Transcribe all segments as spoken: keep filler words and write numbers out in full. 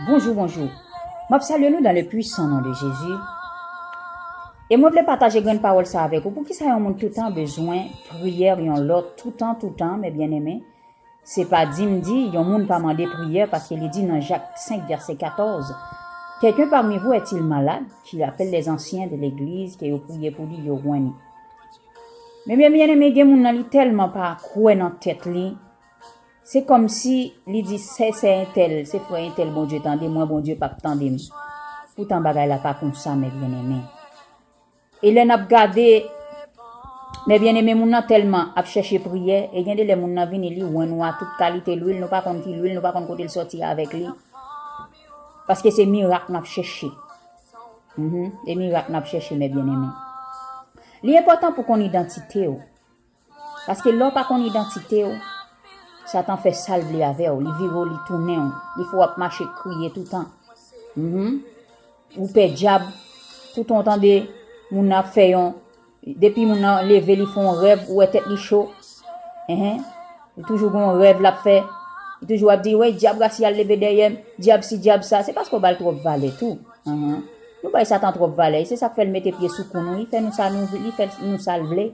Bonjou, bonjou. M ap salye nou dans le puissant nom de Jésus. E mwen vle pataje grenn pawòl sa avèk ou. Poukisa yon moun toutan bezwen priyè yon lòt, toutan, toutan, mes bien-aimés? Se pa di m di yon moun pa mande priyè, paske li di nan Jak senk vèsè katòz, Quelqu'un parmi vous est-il malade, qu'il appelle les anciens de l'église, ke yo priye pou li, yo gwenn li. Men bien, bien-aimé, gen moun nan li tèlman pa kwè nan tèt li, se kòmsi li di se sè entèl, se frè entèl Bondye tande, mwen Bondye p ap tande m. Poutan bagay la pa konsa, mes bien-aimés. E lè n ap gade, mes bien-aimés, moun nan tèlman ap chèche priyè, e gen de lè moun nan vini, li jwenn ou a tout kalite lwil, nou pa konn ki lwil, nou pa konn kote l sòti avèk li. Paske se mirak n ap chèche. Mhm, e mirak n ap chèche, mes bien-aimés. Li enpòtan pou konn idantite w. Paske lè w pa konn idantite w, Satan fè sa l vle avè w, li vire w, li tounen w, li fè w ap mache kriye toutan. Mhm. Ou pè dyab, toutan w tande moun nan ap fè yon, depi moun nan leve, li fè yon rèv, ou wè tèt li cho. Enhen. Li toujou gen yon rèv l ap fè. Li toujou ap di, "Wey, dyab rasyal leve dèyè m, dyab si, dyab sa." Se paske w ba l twòp valè tou. Enhen. Nou bay Satan twòp valè, e se sa k fè l mete pye sou kou nou. Li fè nou sa nou, li fè nou sa l vle.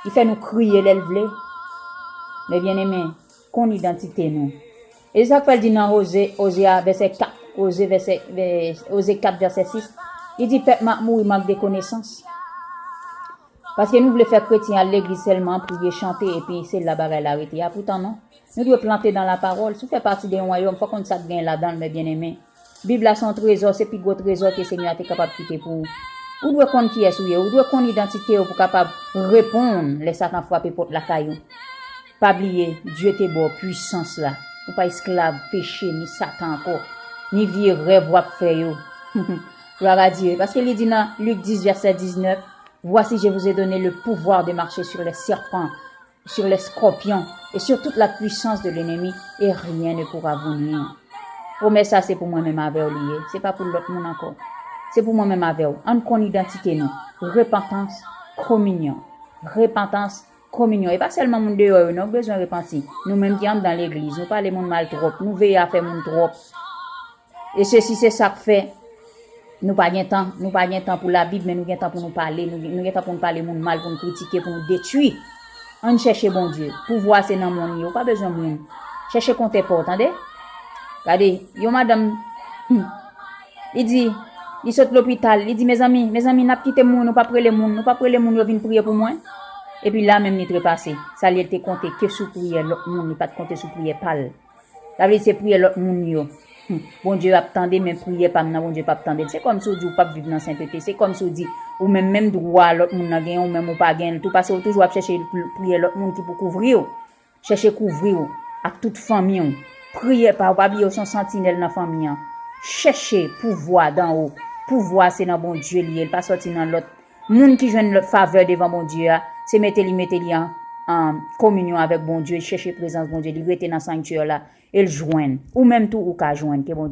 Li fè nou kriye lè l vle. Mes bien-aimés, konn idantite nou. E se sa k fè l di nan Oze, Oze a, vèsè kat, Oze vèsè, vè-, Oze kat vèsè sis, li di, "Pèp mwen ap mouri mank de konesans." Paske nou vle fè kretyen al legliz sèlman, priye, chante, epi se la bagay la rete a. Poutan non. Nou dwe plante dans la parole. Si w fè pati de yon wayòm, fò w konn sa k gen ladan l, mes bien-aimés. Bib la se yon trezò, se pi gwo trezò ke Senyè a te kapab kite pou ou. Ou dwe konn kiyès ou ye, ou dwe konn idantite w pou w kapab reponn lè Satan frape pòt lakay ou. Pa bliye, Dye te ba w pwisans la. Ou pa esklav peche ni Satan ankò, ni vye rèv w ap fè yo. Gloire à Dieu. Paske li di nan Lik dis, vèsè diznèf, "Voici, je vous ai donné le pouvoir de marcher sur les serpents, sur les scorpions et sur toute la puissance de l'ennemi, et rien ne pourra vous nuire." Pwomès sa se pou mwen menm avè w li ye. Se pa pou lòt moun ankò. Se pou mwen menm avè w. Ann konn idantite nou. Repantans, kominyon. Repantans, kominyon. E pa sèlman moun deyò yo non k bezwen repanti. Nou menm ki anndan legliz, nou pale moun mal twòp, nou veye afè moun twòp. E sesi se sa k fè nou pa gen tan, nou pa gen tan pou Labib, men nou gen tan pou nou pale, nou, nou gen tan pou nou pale moun mal, pou nou kritike, pou nou detwi. Ann chèche Bondye. Pouvwa se nan men w li ye, ou pa bezwen moun. Chèche kontè pa w, tande? Gade, yon madanm, hmm, li di, li sot lopital, li di, "Mezanmi, mezanmi, n ap kite moun, nou p ap rele moun, nou p ap rele moun yo vin priye pou mwen." Epi la menm li trepase. Sa li te konte ke sou priyè lòt moun, li pa t konte sou priyè pa l. Sa vle di se priyè lòt moun yo. Hmm. Bondye ap tande, men priyè pa m nan, Bondye p ap tande l. Se kòmsi w di w p ap viv nan sentete. Se kòmsi w di, ou menm, menm dwa lòt moun nan genyen, ou menm ou pa genyen l tou, paske ou toujou ap chèche priyè lòt moun ki pou kouvri w. Chèche kouvri w ak tout fanmi w. Priyè pa w, pa bliye w se yon santinèl nan fanmi an. Chèche pouvwa danwo. Pouvwa se nan Bondye li ye, li pa sòti nan lòt. Moun ki jwenn lòt favè devan Bondye a, se mete li, mete li an, an kominyon avèk Bondye, chèche prezans Bondye, li rete nan sanktyè la, e l jwenn. Ou menm tou, ou ka jwenn. Ke Bondye